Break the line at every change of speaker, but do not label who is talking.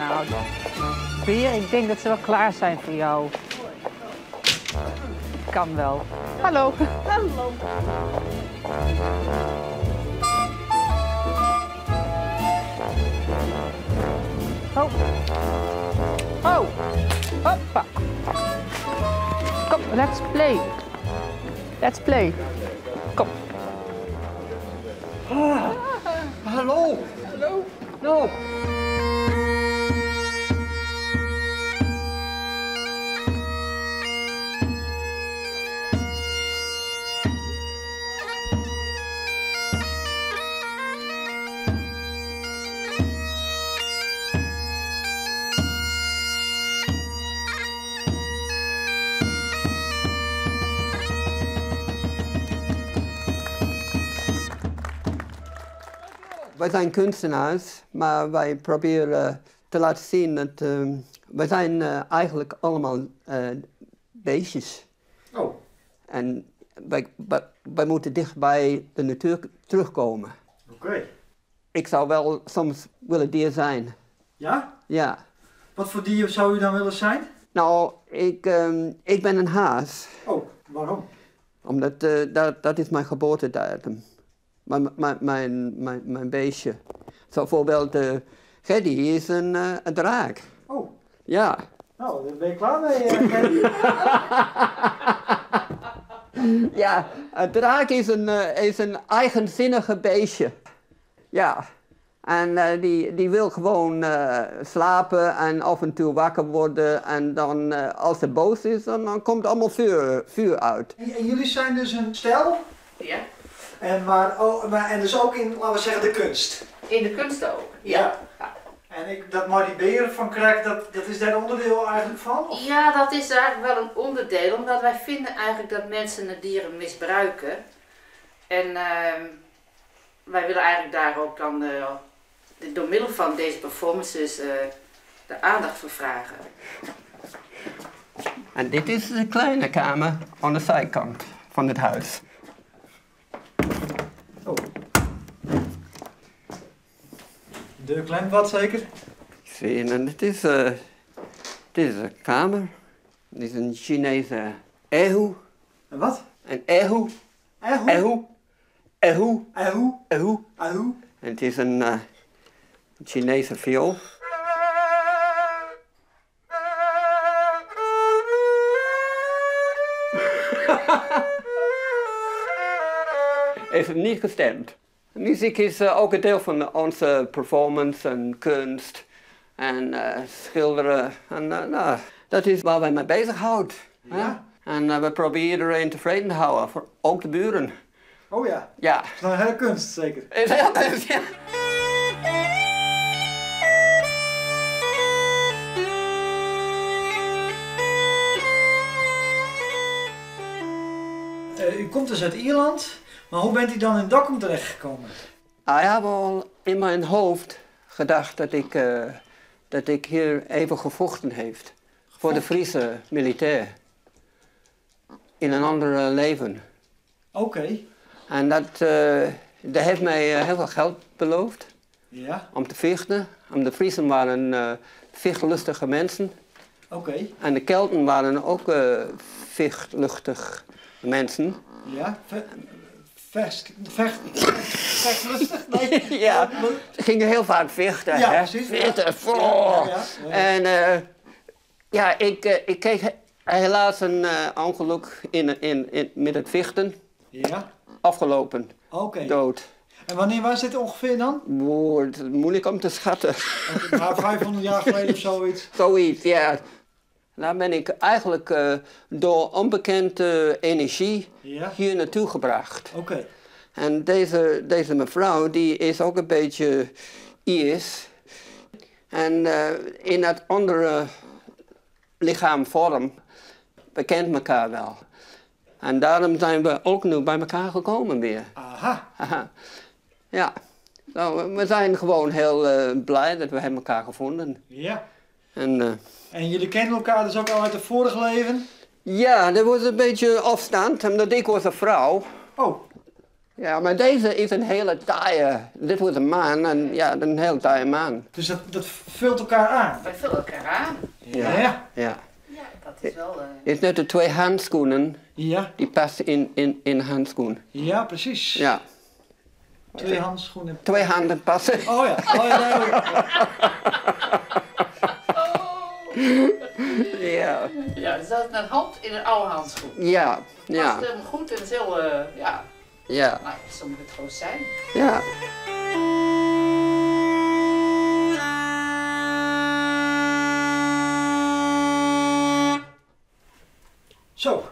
Nou, Beer, ik denk dat ze wel klaar zijn voor jou. Kan wel. Hallo.
Hallo.
Oh. Oh. Hoppa. Kom, let's play. Let's play. Kom.
Ah, hallo.
Hallo.
No. Wij zijn kunstenaars, maar wij proberen te laten zien dat wij zijn eigenlijk allemaal beestjes.
Oh.
En wij moeten dicht bij de natuur terugkomen.
Oké.
Ik zou wel soms willen dier zijn.
Ja?
Ja.
Wat voor dier zou u dan willen zijn?
Nou, ik ben een haas.
Oh, waarom?
Omdat dat is mijn geboortedatum. Mijn beestje. Zo bijvoorbeeld, Gerdy is een draak.
Oh.
Ja.
Nou, daar ben je klaar mee, Gerdy.
Ja, een draak is een eigenzinnige beestje. Ja. En die wil gewoon slapen en af en toe wakker worden. En dan, als ze boos is, dan komt allemaal vuur uit.
En jullie zijn dus een stel?
Ja.
En, en dus ook in, laten we zeggen, de kunst?
In de kunst ook, ja.
Ja. En dat Marty Beer van Crack, dat is daar onderdeel eigenlijk van? Of?
Ja, dat is eigenlijk wel een onderdeel, omdat wij vinden eigenlijk dat mensen de dieren misbruiken. En wij willen eigenlijk daar ook dan, door middel van deze performances, de aandacht voor vragen.
En dit is de kleine kamer aan de zijkant van het huis.
Oh. De deur klemt wat zeker?
Zie je, en dit is een kamer. Dit is een Chinese erhu.
Een wat?
Een erhu.
Erhu?
Erhu. Erhu.
Erhu.
Erhu.
Erhu.
En het is een Chinese viool. Is niet gestemd. Muziek is ook een deel van onze performance en kunst en schilderen. En nou, dat is waar wij mee bezighouden.
Ja.
En we proberen iedereen tevreden te houden, voor ook de buren.
Oh ja?
Ja.
Dat is nou een hele kunst, zeker?
Is heel kunst, ja.
U komt dus uit Ierland. Maar hoe bent u dan in Dokkum terechtgekomen?
Ik heb al in mijn hoofd gedacht dat ik hier even gevochten heeft. Voor de Friese militair. In een ander leven.
Oké. Okay.
En dat heeft mij heel veel geld beloofd.
Ja.
Om te vechten. Om de Friesen waren vechtlustige mensen.
Oké. Okay.
En de Kelten waren ook vechtlustige mensen.
Ja. Vechtlustig? Nee.
Ja, ze gingen heel vaak vechten.
Ja,
hè?
Precies.
Vechten,
ja. Ja, ja.
En ja, ik kreeg helaas een ongeluk met het vechten.
Ja.
Afgelopen.
Oké. Okay.
Dood.
En wanneer was dit ongeveer dan?
Wow, het is moeilijk om te schatten.
Okay, maar 500 jaar geleden of zoiets?
Zoiets, ja. Daar ben ik eigenlijk door onbekende energie
ja.
hier naartoe gebracht.
Oké. Okay.
En deze mevrouw, die is ook een beetje Iers. En in dat andere lichaamvorm, we kennen elkaar wel. En daarom zijn we ook nu bij elkaar gekomen weer.
Aha.
Aha. Ja. Nou, we zijn gewoon heel blij dat we hebben elkaar gevonden.
Ja.
En
jullie kennen elkaar dus ook al uit het vorige leven?
Ja, er was een beetje afstand, omdat ik was een vrouw.
Oh.
Ja, mar dizze is in hiele taaie. Dit was in man en ja, in hiele taaie man.
Dus dat vult elkaar aan?
Wij vullen elkaar aan.
Ja.
Ja.
Ja.
Ja, dat is wel.
Het is net de twee handschoenen die passen in handschoen.
Ja, precies.
Ja.
Twee handschoenen.
Twee handen passen.
Oh ja, duidelijk.
Ja.
Ja, dus dat is een hand in een oude handschoen.
Ja.
Past helemaal goed en is heel, ja. Nou, zo moet het gewoon zijn.
Ja.
Zo.